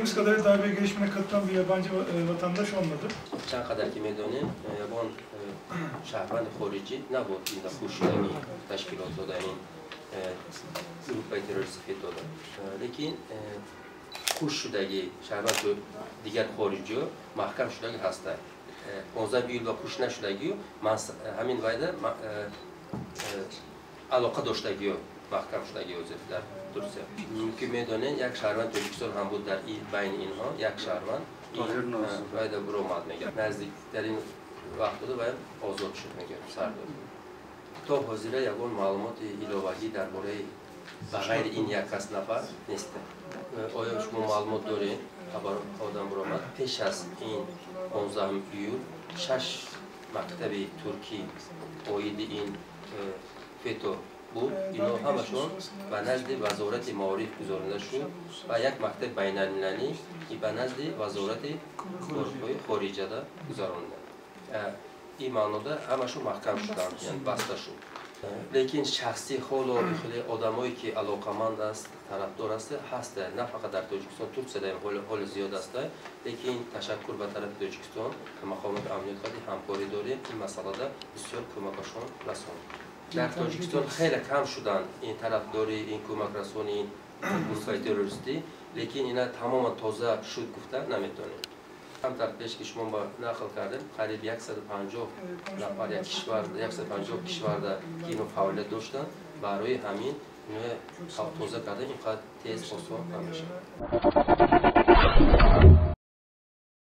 Bildiğimiz kadarıyla darbe girişimine katılan bir yabancı vatandaş olmadı. Чанд қадар ки медонем, ягон шаҳрванди хориҷӣ набуд ин кушидани ташкилот дода, ин группаи террористӣ ФЕТОда. Лекин куш шудаги шаҳрванд дигар хориҷиё маҳкам шудаги ҳастанд. 15 июл ва куш нашудагию ҳамин вайда алоқа доштагиё маҳкам шудаги ҳозир дар Турсия. Ки медонед, як шаҳрванд Тоҷикистон ҳам буд дар байни инҳо, як шаҳрванд вайда буромад, мегӯяд, наздиктарин вақт буда вай озод шуд, мегӯяд, сар дод. То ҳозира ягон маълумоти иловагӣ дар бораи ба ғайри ин як кас нафар нест. Оё шумо маълумот доред? Хабар одам буромад, пеш аз ин 15 июл шаш мактаби туркӣ оиди ин ФЕТО буд. Ино ҳамашон ба назди Вазорати маориф гузаронида шуд ва як мактаби байналмилалӣ ба назди Вазорати корҳои хориҷада гузаронида. Ин маънода ҳамашон маҳкам шуданд, баста шуд. Лекин шахсӣ ҳоло хеле одамое ки алоқаманд аст, тарафдор аст, ҳаста, на фақат дар Тоҷикистон, Турсияда ҳоло зиёд аста. Лекин ташаккур ба тарафи Тоҷикистон, мақомоти амният қади ҳамкорӣ дорем, ин масъалада бисёр кӯмакашон расонд. Дар Тоҷикистон хеле кам шуданд ин тарафдори ин кӯмакрасони ин гурӯҳҳои террористӣ, лекин ина тамоман тоза шуд гуфта наметавонем. Камтар пеш ки шумо нақл кардем, қариб 150 нафар, як кишвар, 150 кишварда ки ино фаъолият доштанд, барои ҳамин ино тоза кардан ин қадр тез осон намешавад.